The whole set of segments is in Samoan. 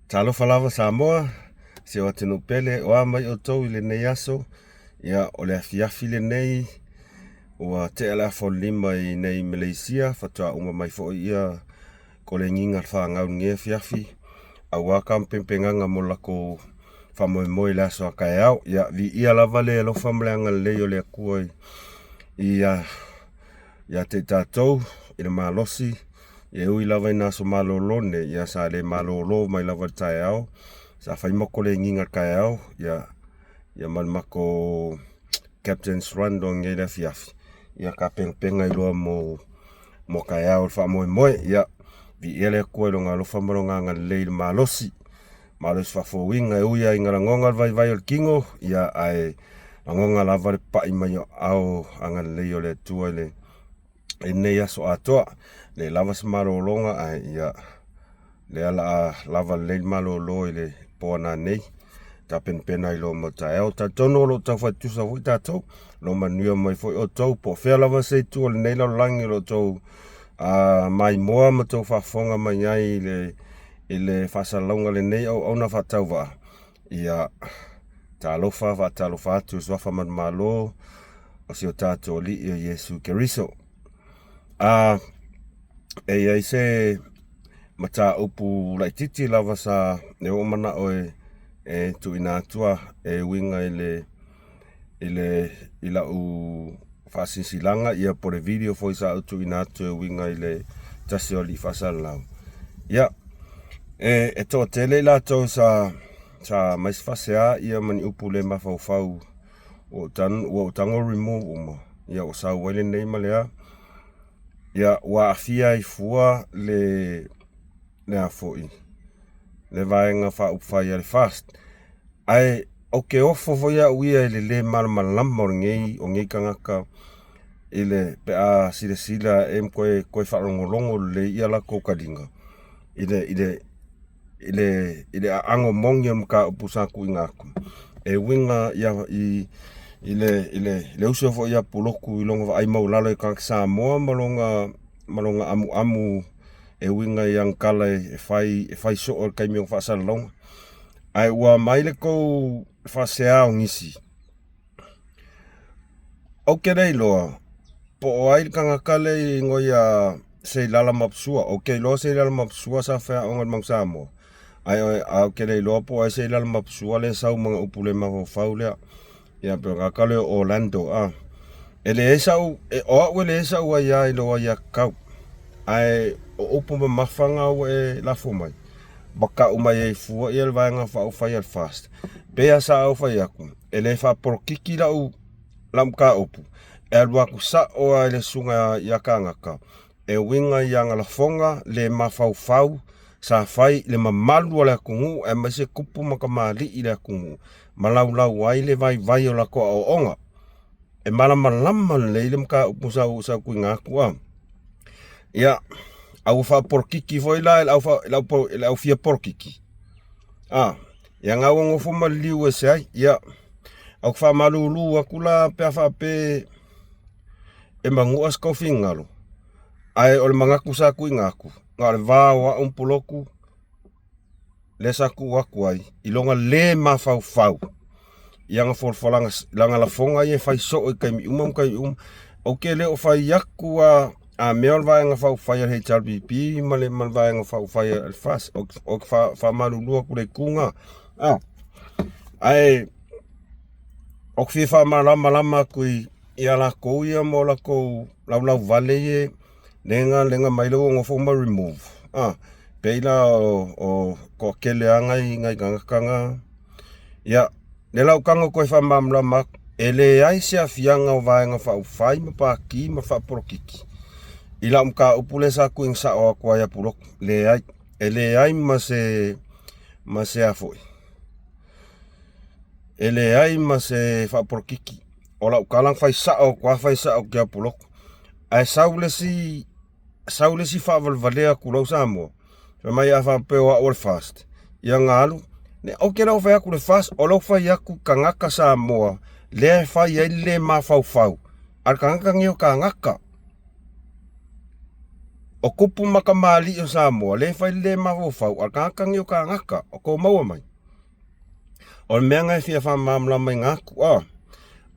Talofa lava Samoa, si o atunuu pele, o a mai outou i lenei aso. Ia, o le afiafi lenei, ua tea le afa o le 5 i nei Maleisia, faatoa uma mai foi ia kolegiga le fanau i lenei afiafi, aua taumpepegaga mo le latou faamoemoe i le aso a taeao. Ia, viia lava le alofa ma le agalelei o le Atua ia te i tatou i le malosi. E ui lava ina aso malolo nei, ia sa le malolo mai lava i le taeao, sa fai ma kolegiga i le taeao, ia ma le matou Captain's Run loa nei i le afiafi, ia tapenapena ai loa mo taeao i le faamoemoe. Ia, viia le Atua i Lona alofa ma Lona agalelei i le malosi, malosi faafouina. E ui lava ina lagona le vaivai o le tino, ia ae lagona lava le papai mai o aao agalelei o le Atua i lenei aso atoa. Le lava se malologa, ae ia lea o le a lava lelei le malolo i le po a nanei, tapenapena ai loa mo taeao. Talitonu o lo o tau fai-tutusa foi tatou, o lo o manuia mai foi outou, po o fea lava se itu o lenei lalolagi o lo o outou maimoa ma outou faafofoga mai ai i le faasalalauga a lenei auauna faatauvaa. Ia, talofa, faatalofa atu i le suafa manumalo o si o tatou Alii o Iesu Keriso. E i ai se mataupu laitiiti lava sa e ua ou manao e tuuina atu e uiga i lau faasilasilaga ia po o le video foi sa ou tuuina atu e uiga i le tasi o alii faasalalau. Ia, e toatele i latou sa aumai se faasea ia ma ni upu le mafaufau ua ou tago remove uma, ia ua sau ai lenei ma lea. Ia, ua aafia ai fua le a foi, le Vaega Faaupufai a le FAST. Ae ou te ofo foi au ia i le lē malamalama o lenei tagata i le pe a silasila e toe faalogologo lelei ia latou taliga i le aano moni o le mataupu sa tuuina atu e uiga i le uso foi ia Pulotu i lona vaai maualalo i tagata Samoa ma lona amuamu e uiga i ana tala e fai, e fai soo i le taimi o faasalalauga. Ae ua aumai le tou faasea o nisi. Ou te le iloa po o ai le tagata lea e igoa ia Seilala Mapusua. Ou te iloa Seilala Mapusua sa faiaoga i le Manu Samoa. Ae ou te le iloa po o ai Seilala Mapusua lea e sau ma upu le mafaufau lea. Ia pe o le tagata lea o Orlando. E leai sau, o au e leai sau aia i lou aiatatau. Ae o upu mamafa na ua e lafo mai, ma tau mai ai fua ia le Vaega Faaupufai a le FAST. Pei lava sa ou fai atu, e le faapolokiki lau mataupu, e alu atu sao lava i le susuga ia Kagata, e uiga i ana lafoga le mafaufau sa fai i le mamalu o le atunuu aemaise tupu ma tamalii i le atunuu, ma laulau ai le vaivai o latou aoaoga. E malamalama lelei le mataupu sa ou tuuina atu a. Ia, a ua faapolokiki foi la i le au fia polokiki. Ia nga ua nofo ma liliu ese ai. Ia, au faamalulu atu la pe a faapea e manua se tou finagalo. Ae o le manatu sa tuuina atu, na o le va o au ma Pulotu lea sa tuu atu ai i lona le mafaufau i ana folafolaga, lana lafoga ia e fai soo i taimi uma ma taimi uma. Ou te le o fai atu a mea o le Vaega Faaupufai a le HRPP ma le Vaega Faaupufai a le FAST. Ou te faamalulu atu i le itu lena. Ae ou te fia faamalamalama atu ia latou ia ma o latou laulauvale ia lega mai lea ua nofo ma remove. Pei la o toatele lava nai tagata na. Ia, lea la ua tago toe faamalamalama atu, e leai se aafiaga o Vaega Faaupufai ma Pati ma faapolokiki i lau mataupu lea sa tuuina sao atu ai ia Pulotu. Leai, e leai ma se a foi. E leai ma se faapolokiki. O lau tala na fai sao atu lava, fai sao atu ia Pulotu. Ae sau le isi faavalevalea atu lau Samoa. Fai mai a faapea o au o le FAST. Ia na alu. Ou te le o fai atu le FAST, o lou fai atu tagata Samoa lea e fai ai le le mafaufau. A le tagata nei o tagata. O kupu ma kamali'i o Samoa, lē fai le lē mafaufau, a o le tagata lenei o tagata, o tou maua mai. O le mea lena e fia faamalamalamaina atu,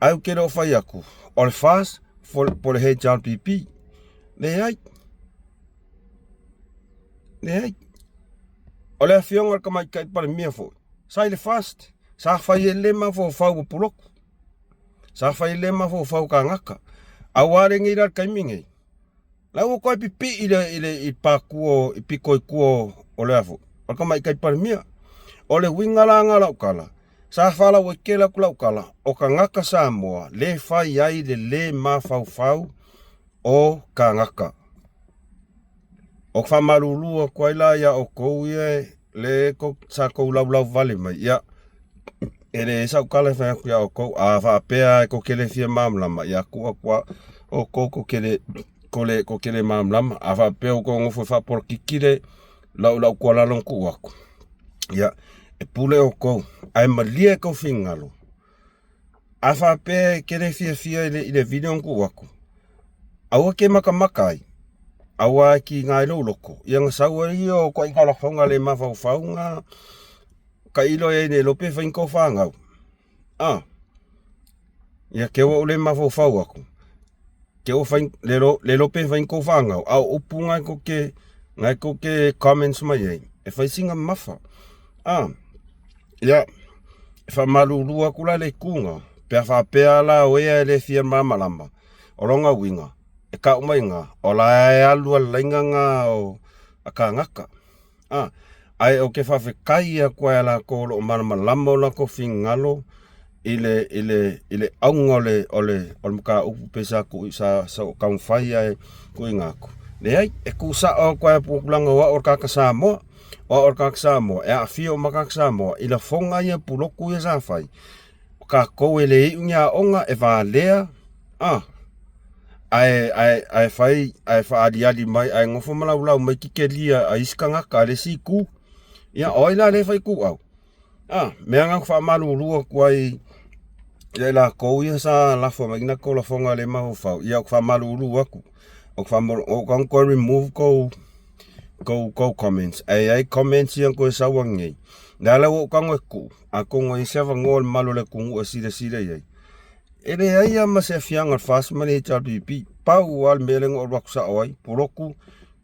ae ou te le o fai atu, o le FAST po o le HRPP. Leai, leai. O le afioga i le Tamaitai Palemia foi, sa i le FAST, sa fai ai le lē mafaufau o Pulotu, sa fai ai le lē mafaufau o tagata. Aua lenei la i le taimi lenei, la ua toe pipii i le patu o i pito i tua o le a foi, o le Tamaitai Palemia. O le uiga la lena o lau tala, sa faalauaitele atu lau tala, o tagata Samoa lē fai ai le lē mafaufau o tagata. O faamalulu atu ai la iā outou ia le sa tou laulau vale mai, ia e leai sau tala e fai atu ia outou. A faapea e tou te le fia malamalama, ia tuu atu lava outou tou te le malamalama. A faapea ua tou nofo e faapolokiki le lau tuualalo na tuu atu, ia e pule outou, ae malie tou finagalo. A faapea e te le fiafia i le video na tuu atu, aua te matamata ai, aua e tiga ai lou loto, ia ona sau ai lea o ituaiga lafoga le mafaufau na tailo i ai, le iloa pe fai ni tou fanau. Ia te i ua ou le mafaufau atu, te ua fai, le iloa pe fai ni tou fanau, a o upu na tou te comments mai ai, e fai sina mamafa. Ia, e faamalulu atu la i le itu lena, pe a faapea la o ea e le fia malamalama, o lona uiga, e tau mai i ina, o la e alu lava i le laina lena o tagata. Ae ou te faafetai atu lava ia latou o lo o malamalama o latou finagalo i le auga o le mataupu pei sa taumafai lava e tuuina atu. Leai, e tuusao atu lava i tulaga o au o le tagata Samoa. O au o le tagata Samoa, e aafia uma tagata Samoa i lafoga ia, pulotu ia sa fai. O tatou e le iu ni aoga, e valea, ae fai, ae faaaliali mai, ae nofo ma laulau mai tikelia a isi tagata a le isi itu. Ia, o ai la lea e fai ituau? Mea na ou te faamalulu atu ai ia i latou ia sa lafo mai na latou lafoga le mafaufau, ia ou te faamalulu atu. Ou tago toe remove tou comments, ae i ai comments ia na toe sau nei. Le ala ua ou tago e tuu, atonu e i ai se avanoa o le mamalu o le atunuu e silasila i ai. E leai lava ma se afiaga o le FAST ma le HRPP. Pau lava le mea lea na ou alu atu sao ai, Pulotu,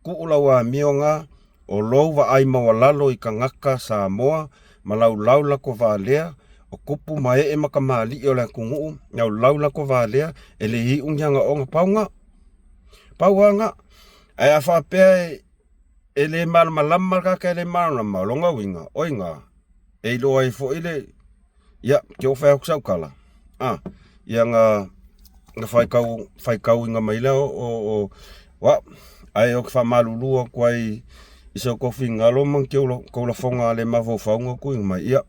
tuu lau amio na, o lou vaai maualalo i tagata Samoa ma laulau latou valea, o tupu ma ee ma tamalii o le atunuu, laulau latou valea, e le iu ni agaoga, pau na. Pau lava na. Ae a faapea e le malamalama le tagata e le malamalama, o lona uiga, o ina, e iloa ai foi le, ia, te ua fai atu sau tala, ia na faitauina mai lea o au, ae ou te faamalulu atu ai i so outou finagalo ma ni tou lafoga le mafaufau na tuuina mai, ia,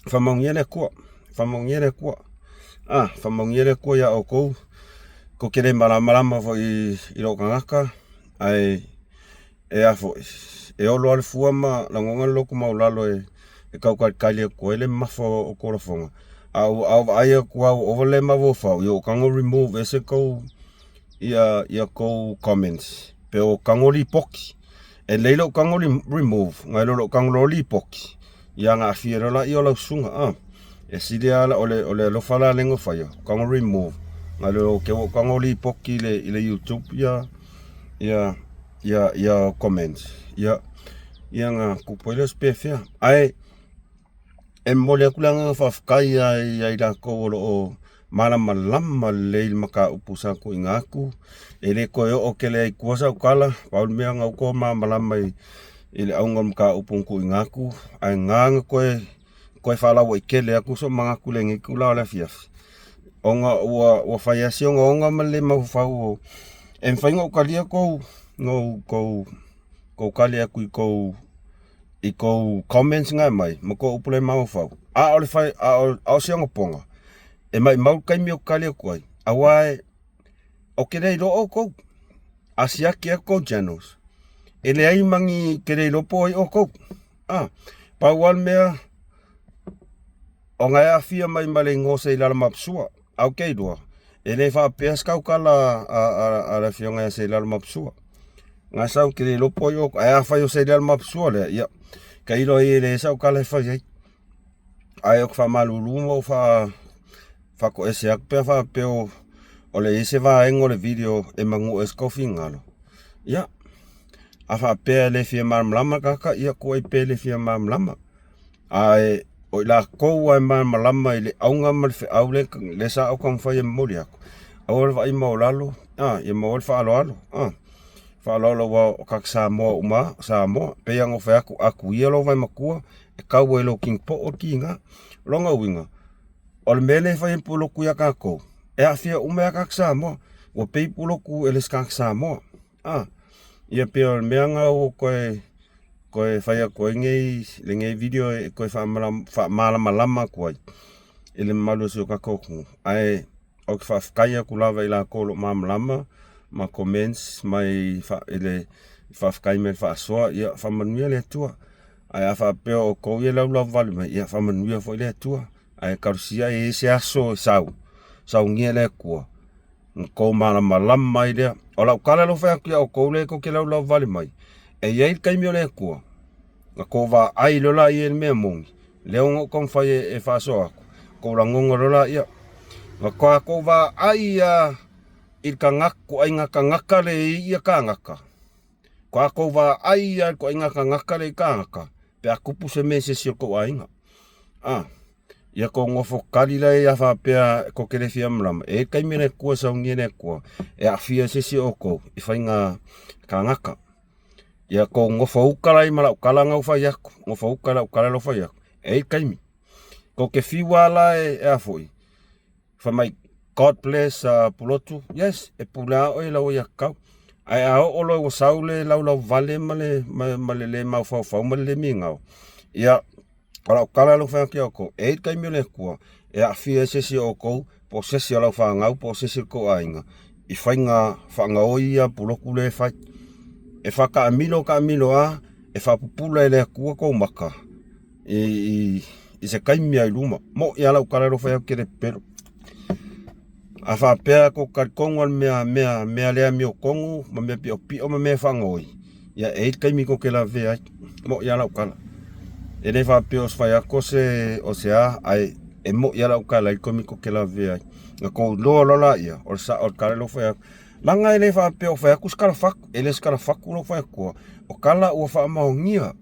faamanuia le Atua, faamanuia le Atua, faamanuia le Atua ia outou. Tou te le malamalama foi i lou tagata, ae e a foi, e olo lava le fua ma lagona le loto maualalo e tau talitali atu ai le mamafa o tou lafoga. A ou vaai atu lava ua ova le mafaufau, ia ua tago remove ese tou ia tou comments, pe o tago lipoti. E lelei lou tago remove, nai lo lou tago loa lipoti, ia ona aafia loa lea o lau susuga. E sili lava o le alofa la lea na faia, tago remove, nai lo te ua ou tago lipoti i le YouTube ia comments, ia na tupu ai lea o se pefea. Ae e momoli atu le agaga faafetai ia i latou o lo o malamalama lelei i le mataupu sa tuuina atu. E le toe oo tele ai i tua sau tala, pau le mea na ua outou malamalama i le auga o le mataupu na tuuina atu, ae na ona toe faalauaitele atu sou manatu i lenei itula o le afiafi, ona ua fai lava si ogaoga ma le le mafaufau o, e mafai ona ou talia tou tali atu i tou comments na e aumai ma tou upu le mafaufau, a o se ogapoga, e maumau le taimi ou te tali atu ai, aua ou te le iloa outou. A siaki atu tou channels, e leai ma ni, ou te le iloa po o ai outou. Pau lava le mea, ona e aafia mai ma le igoa o Seilala Mapusua. Ae ou te iloa, e le faapea se tautala a le afioga ia Seilala Mapusua. Gasa ou te le iloa po o ai o ae afai o Seilala Mapusua lea, ia tailo i ai e leai sau tala e fai ai. Ae ou te faamalulu ma ou faatoese atu pe a faapea o le a i ai se vaega o le video e manua ai so tou finagalo. Ia, a faapea e le fia malamalama le tagata, ia tuu ai pea e le fia malamalama. Ae o i latou lava e malamalama i le auga ma le feau lea sa ou taumafai e momoli atu, aua le vaai maualalo, ia maua ai le faaaloalo. Faaaloalo aua o tagata Samoa uma lava, o Samoa. E pei lava ona ou fai atu, a tuia lou vaematua, e tau lava i lou tinipo'o le tiga. O lona uiga, o le mea lea e fai e Pulotu ia tatou, e aafia uma ai lava tagata Samoa. Ua pei Pulotu e le o se tagata Samoa. Ia pei o le mea lena ua ou toe fai atu ai lenei video e toe faamalamalama atu ai i le mamalu o si o tatou atunuu. Ae ou te faafetai atu lava ia i latou o lo o malamalama ma comments mai i le faafetai mai i le faasoa, ia faamanuia le Atua. Ae a faapea o outou ia e laulauvale mai, ia faamanuia foi le Atua. Ae talosia ia i ai se aso e sau, saunia e le Atua ona outou malamalama ai lea. O lau tala lea ua fai atu ia outou lea tou te laulauvale mai, e i ai le taimi o le Atua na tou vaai loa laia i le mea moni, lea na ou taumafai e faasoa atu, tou lagona loa laia. Na tatou vaai lava i le ituaiga tagata lea e i ai kānaka, tatou vaai lava i le ituaiga tagata lea e i kānaka pe a tupu se mea i se isi o tou aiga. Ia tou nofo tali laia a faapea tou te le fia malamalama, e i ai le taimi a le Atua e saunia e le Atua e aafia ai se isi o outou i faiga kagaka. Ia tou nofo uta la ma lau tala na fai atu, nofo uta i lau tala lea fai atu, e i ai le taimi. Tou te fiu lava la e a foi, fai mai God bless Pulotu, yes, e pule lava oe i lau aiatatau. Ae a oo loa ua sau le laulauvale ma le le mafaufau ma le le migao, ia o lau tala lea ua fai atu ia outou, e i ai le taimi o le Atua e aafia ai se isi o outou po o se isi o lau fanau po o se isi o le tou aiga i faiga faagaoi ia a Pulotu lea e fai. E faataamilo taamilo lava, e faapupula e le Atua tou maka i se taimi lava i luma. Mo'i lava lau tala lea ua fai atu ou te le pepelo. A faapea tou te talitonu lava i le mea le amiotonu ma mea piopio ma mea faagaoi, ia e i ai le taimi tou te lavea ai. Mo'i lava lau tala. E le faapea o se fai atu o se a, ae e mo'i lava lau tala e i ai le taimi tou te lavea ai. Ona tou iloa loa laia, o le sao o le tala lea ua fai atu. Leaga e le faapea ua fai atu se tala fatu, e le o se tala fatu lea ua fai atua, o tala ua faamaonia.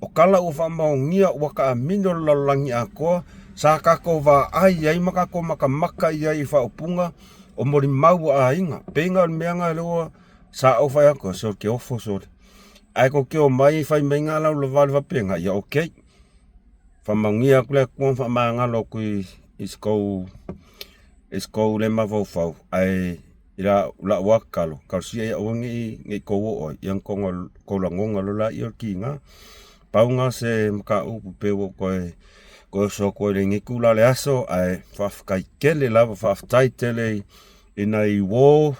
O tala ua faamaonia ua taamilo le lalolagi atoa, sa tatou vaai ai ma tatou matamata i ai i faaupuga o molimau a aiga. Pei o le mea lena lea ua sa ou fai atu, se ou te ofo sole. Ae tou te omai fai mai laulauvale faapena, ia okay. Faamanuia atu le Atua ma faamagalo atu i se tou le mafaufau, ae i lau lava tatalo, talosia ia aua ne i tou oo ai, ia ona tou lagona loa lea o le tiga. Pau lena o se mataupu pei ua ou toe oso atu ai i lenei itula o le aso, ae faafetai tele lava, faafetai tele i nai uo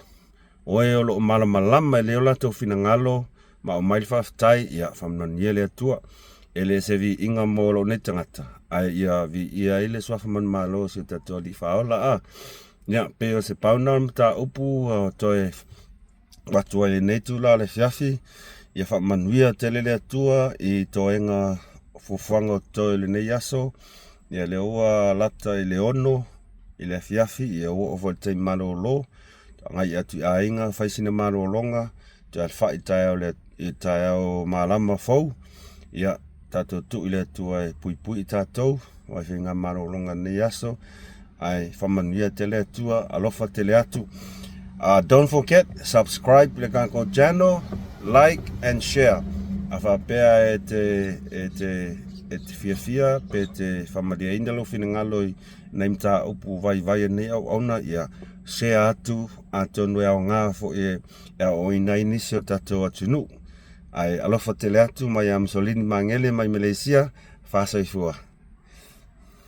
o e o lo o malamalama i o latou finagalo ma aumai le faafetai, ia faamanuia le Atua. E le o se viiga mo lou nei tagata, ae ia viia ai le suafa manumalo o si o tatou Alii Faaola. Ia, pei o se pau lena o le mataupu ua toe avatu ai i lenei itula o le afiafi. Ia faamanuia tele le Atua i toega fuafuaga o totoe o lenei aso. Ia lea ua lata i le 6 i le afiafi, ia ua oo foi i le taimi malolo, agai atu i aiga, fai sina malologa, toe alafai i le taeao malama fou. Ia tatou tuu i le Atua e puipui i tatou aua faiga malologa i lenei aso. Ae faamanuia tele Atua, alofa tele atu. Don't forget, subscribe le tatou channel, like and share. A faapea e te fiafia pe te faamalieina lou finagalo i nai mataupu vaivai a lenei auauna, ia share atu atonu e aoga foi e aoaoina ai nisi o tatou atunuu. Ae alofa tele atu mai ia Masolini Magele mai Maleisia, fa soifua.